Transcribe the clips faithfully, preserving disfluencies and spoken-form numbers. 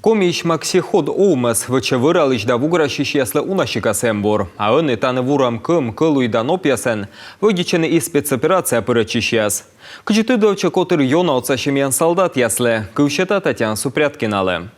Комиысь «Максиход» овмӧс вӧчӧ вӧралысь да вуграсьысьяслы уна сикас эмбур. А ӧні тані вурӧм кӧм, кӧлуй да нопъясӧн вӧдитчӧны и спецоперацияӧ пырӧдчысьяс. Кыдзи тыдовтчӧ котыр ёна отсасьӧм миян солдатъяслы, кывсьӧ та Татьяна Супряткиналы.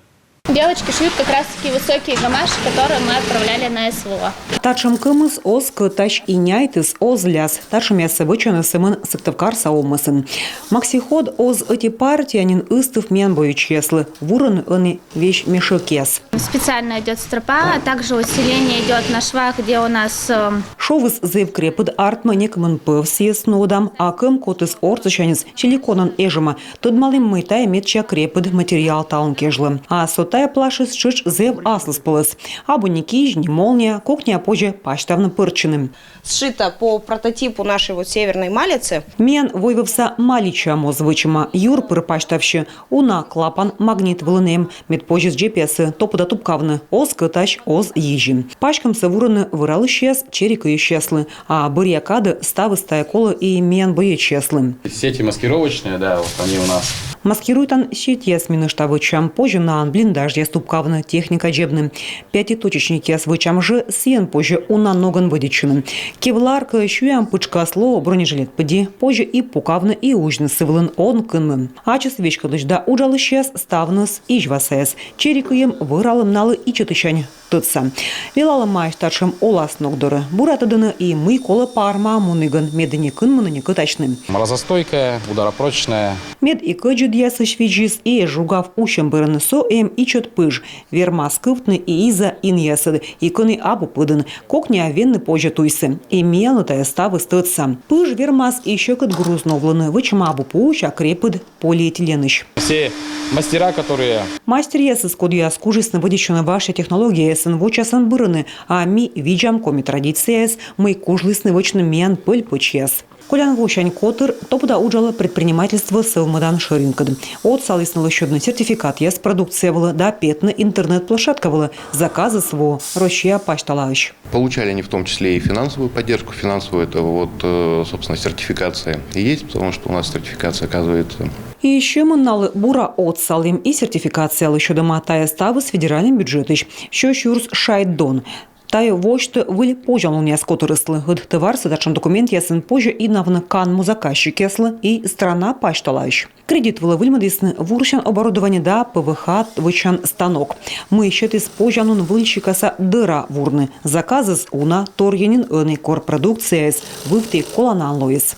Девочки шьют как раз-таки высокие гамаши, которые мы отправляли на СВО. Татшӧм кӧмыс оз кӧтась и няйтыс оз ляс. Татшӧмъяссӧ вӧчӧны сӧмын Сыктывкарса овмӧсын. «Максиход» оз ӧти партия нин ыстыв миян боечьяслы. Вурӧны ӧні вещмешокъяс. Специально идет стропа, а также усиление идет на швах, где у нас э, Шовыс зэв крепыд, артмӧ некымын пӧв сійӧс нуӧдам, а кӧм котыс ортсысяньыс силиконӧн эжӧма. Тӧдмалім, мый тайӧ медся крепыд материал талун кежлӧ. А со тайӧ плащыс тшӧтш зэв аслыспӧлӧс. Абу ни кизь, ни молния, кокниа позьӧ пасьтавны пӧрччыны. Сшита по прототипу нашей вот северной малицы. Миян войвывса малича моз вӧчӧма, юр пыр пасьтавсьӧ. Уна клапан магнит вылын эм, мед позис дзебъясӧ топыда тупкавны, оз кӧтась, оз йизьы. Паськӧмсӧ вурӧны вӧралысьяс чери кыйысьяслы. А бӧръя кадӧ ставыс тайӧ колӧ и миян боечьяслы. Сети маскировочные, да, вот они у нас. Маскируйтан сетьяс ми нӧшта вӧчам, позьӧ наӧн блиндажъяс тупкавны, техника дзебны. Пятиточечникъяс вӧчам жӧ, сійӧн позьӧ уна ногӧн вӧдитчыны. Кевлар кӧ сюям пытшкас лоӧ бронежилет пыдди, позьӧ и пукавны, и узьны сы вылын, он кынмы. Ачыс веськӧдлысь да уджалысьяс ставныс изьвасаяс. Чери кыйӧм, вӧралӧм налы ичӧтысянь тӧдса. Велалӧмаӧсь татшӧм оласног дорӧ. Бура тӧдӧны и мый колӧ пармаӧ мунігӧн, мед не кынмыны, не кӧтасьны. Морозостойкая, ударопрочная. Мед и кӧдзыдъясысь видзис, и эз жугав усьӧм бӧрын. Со эм ичӧт пыж. Вермас кывтны и иза инъясӧд, и кӧні абу пыдын. Кокниа венны позьӧ туйсӧ. И миянлы тайӧ ставыс тӧдса. Пыж вермас и сьӧкыд груз новлыны. Вӧчӧма абу пуысь, а крепыд полиэтиленысь. Все мастера, которые... Мастеръясыс, кодъяс кужисны вӧдитчыны важся технологияясӧн, вочасӧн бырӧны, а ми видзам коми традицияяс, мый кужлісны вӧчны миян пӧль-пӧчьяс. Колян восянь котыр топыда уджалӧ предпринимательство сӧвмӧдан шӧринкӧд. Отсалісны лӧсьӧдны сертификатъяс продукция вылӧ да петны интернет-площадка вылӧ. Заказыс воӧ Россия пасьталаысь. Получали они в том числе и финансовую поддержку. Финансовую — это вот, э, собственно, сертификация и есть, потому что у нас сертификация оказывается. И сьӧмын налы бура отсалім, и сертификация лӧсьӧдӧма. Тайӧ ставыс федеральнӧй бюджетысь. Сё сюрс шайт дон. Тайӧ восьтӧ выль позянлунъяс котырыслы. Ӧд тӧварсӧ татшӧм документъясӧн позьӧ инавны канму заказчикъяслы и страна пасьталаысь. Кредит вылӧ выльмӧдісны вурсян оборудование да ПВХ вӧчан станок, мый сетіс позянлун выль сикаса дӧра вурны. Заказыс уна, торйӧн нин ӧні, кор продукцияыс вывті коланаӧн лоис.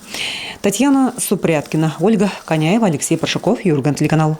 Татьяна Супряткина, Ольга Коняева, Алексей Паршаков, «Юрган» телеканал.